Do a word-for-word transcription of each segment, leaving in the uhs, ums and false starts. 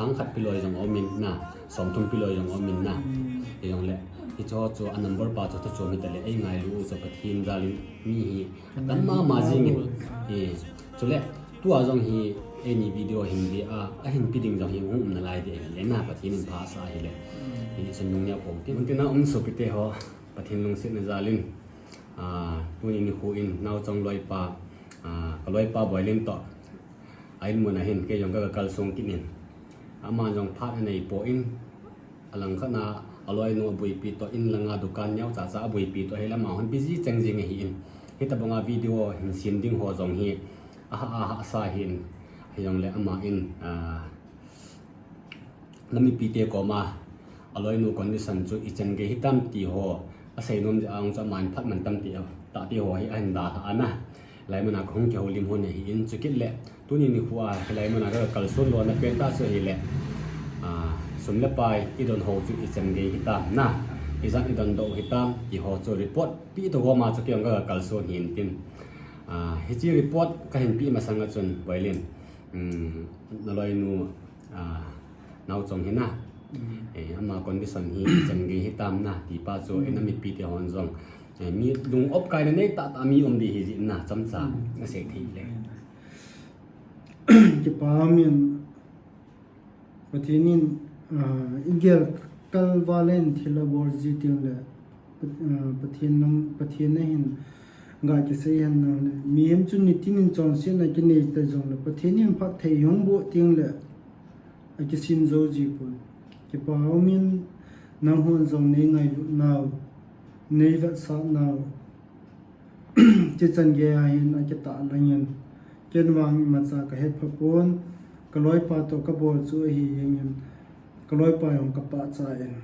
Sang khat pi loi jong um in na, sawmthum pi loi jong um in na. Hijongle, hicho chu a number pa chu tachom hita le, ei ngailu u chu Pathen jal in mi hi atam mama jing in. Chule, tua jong hi eini video hin ve a, ahin pi ding jong hi hung um nalai ding ahile na, Pathen in pha asa ahile. Hichun nung neo pou tin. Mun tina um sopite ho, Pathen lungsetna jal in, tuni nikho in naochong loipa, ka loipa Boilin toh a inmun a hin kei jong ka, ka kalsong kit in. Ama jong phat anei poi, alangkhat a aloinu abuipi toh, in langa dukan neocha cha abuipi toh, ahile ama hon busy cheng jing ahi in. Hitobanga video hin sem ding ho jong hi ahah a hahsa ahi in. Hijongle ama in, namipite koma aloinu condition chu ichan gei hitam ti ho asei nom jeh a chu aman phat man tam ti, tah ti ho hi ahin dalha ana. Hilai muna kahung kihoulim hon ahi in, chukit le tuni nikho a hilai muna ka, ka kalson lona pentah chu ahile, sum le pai idon ho chu ichan gei hitam na, ijat idon doh hitam ti ho chu report pe toh goma chu kei jong ka, ka kalson hin tin. Hiche report kahin pe masanga chun Boilin, naloinu naochong hi na, ama condition hi ichan gei hitam na ti pa chu, namipite hon jong mi lung opkaina nei tahtah mi um ding ahi jeh in na, chomcha asei thei le. Kipa umin, Pathen in igel kal val in thil abol ji tengle, Pathen ahin ga kisei hen nang le. Mihem chu nitin in chonsetna kinei ta jongle, Pathen in phatthei hung boh tengle akisin jou ji pon. Kipa umin, nanghon jong nei ngailut nau, nei vetsah nau, chichan gei a hin akitah langin, ken vang imacha kahet pha pon, ka loipa toh kabol chu ahi jengin, ka loipa jong kapachat in.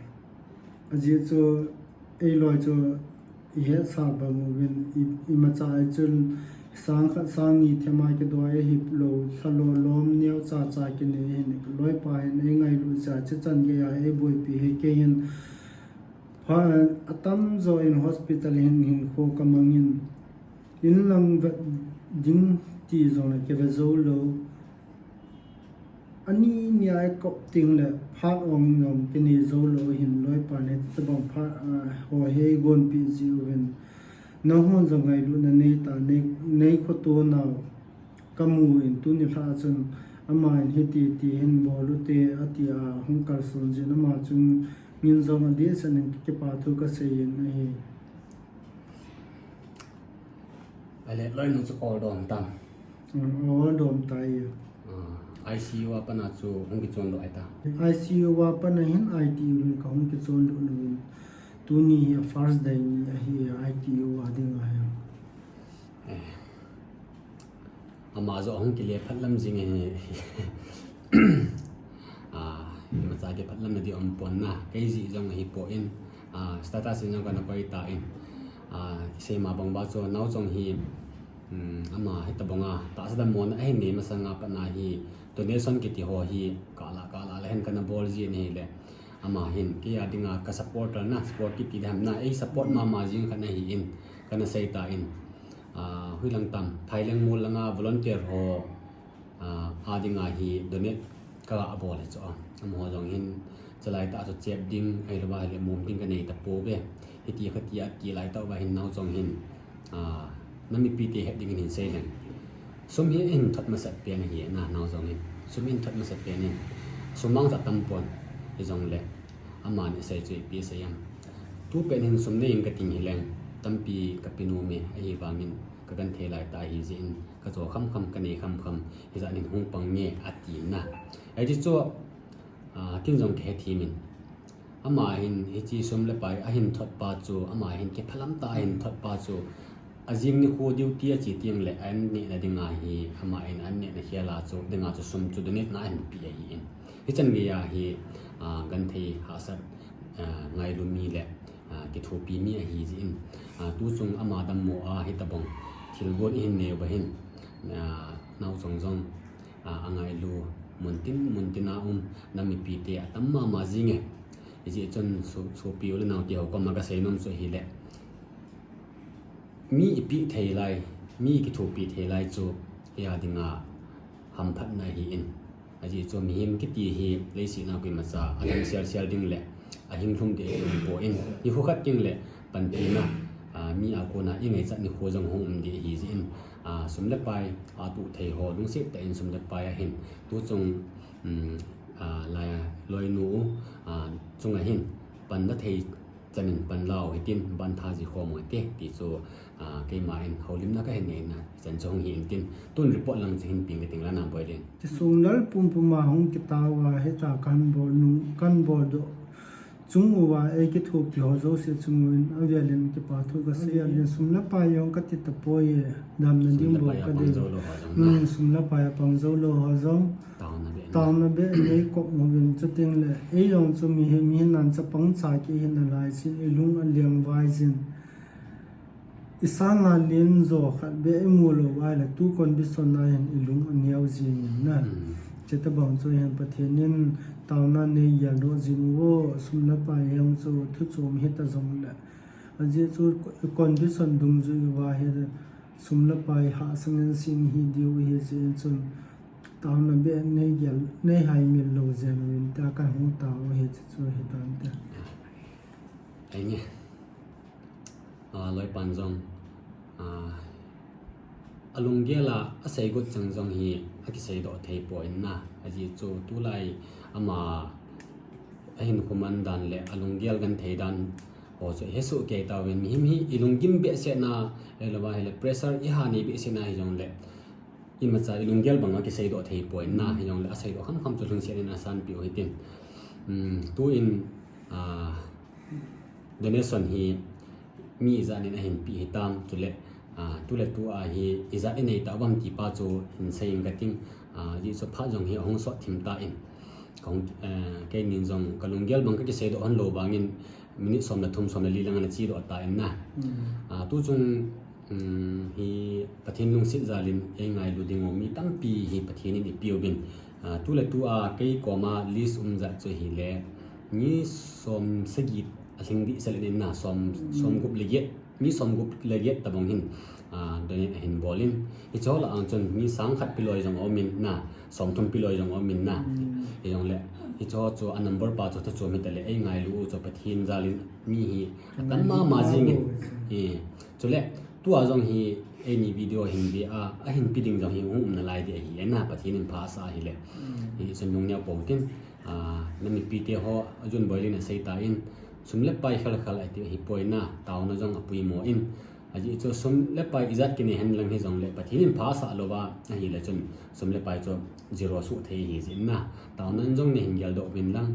Ajeh chu eiloi chu ihetsa bang uvin, imacha a chun sang khat sang ni thema kidoi ahi lou, lhalou lom neocha cha kinei ahin, ka loipa hin eingailut jeh a chichan gei a eiboipi hi kei hin atamjo in hospital hin hinkho kamangin, inlang vet ding ti jongle kive jou lou. Ani nia eikop tengle phat ong jong kinei jou lou hin, loipa in hitobang phat ho hi eigonpeh ji uvin, nanghon jong ngailutna neita, nei, nei khoto nau kamu in, tuni lhah a chun ama in hiti ti hin bol ute ati a hung kalson jin, ama chung in jong adehset in kipa thu kasei in ahi. Ahile loinu chu oldom tam? Oldom tai. ICU a pat a chu hung kichondoh ahitai? ICU a pat a hin ITU in kahung kichondoh uvin, tuni hi first day ni ahi ITU a dinga hi. Ama joh ahung kile phatlam jing ahi. Imacha kiphatlamna ding umpon na, kei jeh jong ahipoi, status in jong kana koi tan, isei ma bang uva chu naochong hi, ama hitobanga tahsa dammona ahin nei masanga pat a hi donation kiti ho hi kalah kalah le hin kana bol jin ahile, ama hin kei a dinga ka supporter na, support kiti ding ham na, ei support mama jing khat ahin kana sei tan, hoilang tam, Phaileng mol langa volunteer ho a dinga hi donate kaga bol hi chu, amaho jong hin chulai tah chu chep ding ahilouva ahile mom ding kanei tapouve, hiti khati ati lai tah uva hin naochong hin, namipite het dingin hin seileng, sum hi ahin thot masat pen ahi na, naochong hin sum ahin thot masat pen in, sum mang chu atampon, hijongle aman asei chu ipi asei em, tupet hin sum nei in kating hileng tampi kape nome, ahivangin kagenthei lai tah ahi jeh in kacho khamkham, kanei khamkham, hijat in hung pang nge ati na. Hiti chu ken jong kahethem in, ama hin hiche sum le pai ahin thot pa chu, ama hin kiphalam tah a ahin thot pa chu, ajing nikho duty ache tengle an nehna dinga hi, ama in an nehna khel a chu dinga chu sum chu donate na ahin pe ahin, hichan geiya hi genthei hahsat, ngailu mi le kithopi mi ahi jeh in, tuchung ama dammo a hitobang thilgon ihin nei uva hin, naochong jong angailu, muntin muntin a um namipite atam mama jinge. Hijeh chun sopi u le nao teho koma kasei nom chu ahile, mi ipeh thei lai, mi kithopi thei lai chu eia dinga hamphatna ahin, Ajeh chu mihem kiti hi leiset a koimacha adang sel sel ding le ahing lhum ding ahi poi. Nikho khat teng le panpina, ah, mi a kona ingaichat nikho jong hung um ding ahi jeh in, ah, sum le pai atoh thei ho lungset tah in sum le pai a hin tuchung, um, ah, lai loinu, ah, chunga hin panna thei chan in panla u hitin, ban tha ji khom u hite ti chu, ah, keima in houlimna kahin nei na chan chu hung hi intin, tun report lang chu hin ping kating la na Boilen. Ti sunglal pumpum a hung kitao a heta kan bol nung, kan bol doh chung uva ei kithopi ho jouse chunga avel in kipa thu kasei a, avel in sum le pai jong kati tapoi e, damna ding bou kadei. Sum le pai a pang jou lou ho jong na. Hmm, sum le pai a pang jou lou ho jong. Taona beh nei kop uvin, chuteng le ei jong chu mihem, mihem nan chapang cha kei hi nalai sin, i lung aleng vai jin. I sang a len jo khat beh i mu lou vai le tu condition a hin i lung aneo jing in na. Hmm. Chuti bang chu hin Pathen in taona nei geldoh jing uvo, sum le pai jong chu thu chom hita jong le. Ajeh chu condition dungjui uva hi sum le pai hahsa ngen sing hi diu ahi jeh in chun taona beh nei gel, nei haimil lou jeng uvin tia kahung tao u ahi, chuchu hitan te. Ahi nge. Ah, loipan jong, ah, alunggel a asei got chang jong hi akisei doh thei poi na. Ajeh chu tulai ama ahin khuman dan le alunggel genthei dan ho chu hesoh kei tauvin, mihem hi i lunggim behseh na, ahilou va hile pressure i ha nei behseh na hijongle imacha i lunggel bang a kisei doh thei poi na, hijongle asei doh khamkham chu lhingset in asanpeh u hitin. Um, tu in, ah, donation hi mi ijat in ahin pe hitam, chule, ah, tu le tu a hi ijat i nei tauvam ti pa chu hin sei inge kating, ah, ajeh chu phat jong hi ahung sot thim tan. Kahung, eh, keinin jong kalunggel bang kakisei doh hon lou vangin minute som le thum, som le li lang ana che doh tan na. Hmm. Ah, tuchung, um, hi Pathen lungset jal in ei ngailu ding u mi tampi hi Pathen in eipeh uvin. Ah, tu le tu a kei koma list um jat chu hile, mi som sagi alhing dehset in na, som, hmm, som gup le get, mi som gup le get tabang hin, ah, donate ahin bol in. Hiche ho lah a chun mi sang khat pe loi jong aum in na, som thum pe loi jong aum in na. Hmm. Hijongle, hiche ho chu a number pa chu thu chom hita le, ei ngailu u chu Pathen jal in mi hi atam mama jing in. Eh, chule, tua jong hi eini video hin ve a, ahin pe ding jong hi hung um nalai ding ahi, na Pathen in pha asah ahile. Hmm. Hichun lungneo pou tin, ah, na mipite ho, Jun Boilen asei tan, sum le pai khel khel ati hi poi na, taona jong apuimo in. Ajeh chu sum le pai ijat kinei hen lang hijongle Pathen in pha asah louva ahile chun sum le pai chu zero suh thei ahi jeh in na. Taona in jong nei hin geldoh uvin lang,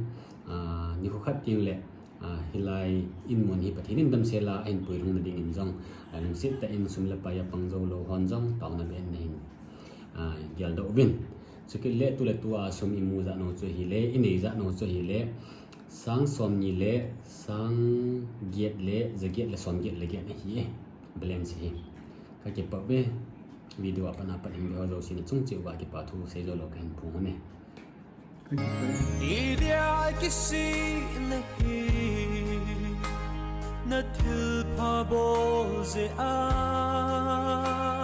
ah, nikho khat teng le, ah, hilai in mun hi Pathen in damsel a ahin puilhung na ding in jong, ah, lungset tah in sum le pai a pang jou lou hon jong taona beh in nei hin, ah, geldoh uvin. Chukit le tu le tu a sum i mu jat nau chu hile, i nei jat nau chu hile, sang som ni le sang get le ja get le som get le get ahi e, balance hi. Kakipah uve, video a pat a pat hin ve ho jouse na chung cheh uva kipa thu sei jou lou kahin phong uvin e. Kakipah e. Idia kisih nahi, na thilpha bol jeh a.